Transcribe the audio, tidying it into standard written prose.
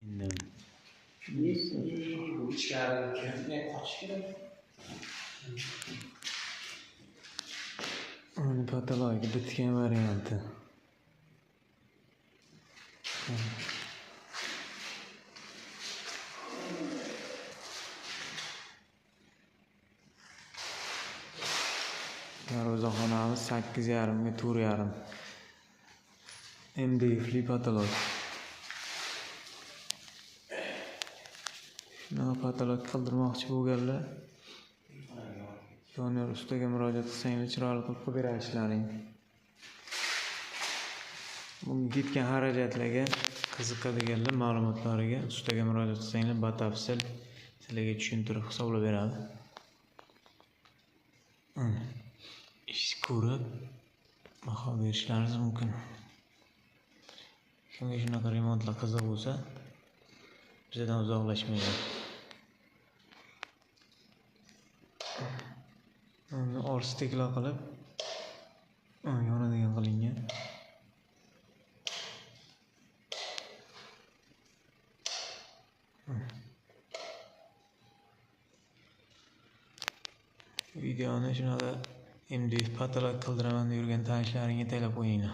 Bu ichkari kirib qochish kerak. Uni patologi bitgan varianti. Darvozaxonamiz 8,5 ga 4,5. MDFli patolog. Shunaqa patolog qildirmoqchi bo'lganlar Doniyor ustaga murojaat qilsanglar chiroyli qilib qilib beradi ishlaring. Bunga ketgan xarajatlarga qiziqadiganlar ma'lumotlariga ustaga murojaat qilsanglar batafsil sizlarga tushuntirib hisoblab beradi. Ish ko'rib baho berishlaringiz mumkin. Kimga shunaqa remontlar qiziq bo'lsa, bizdan uzoqlashmanglar. Uni orstekla qilib yonadigan qilingan. Videoni shunaqa MDF patolog qildiraman deb yurgan tanishlaringga taylab qo'yinglar.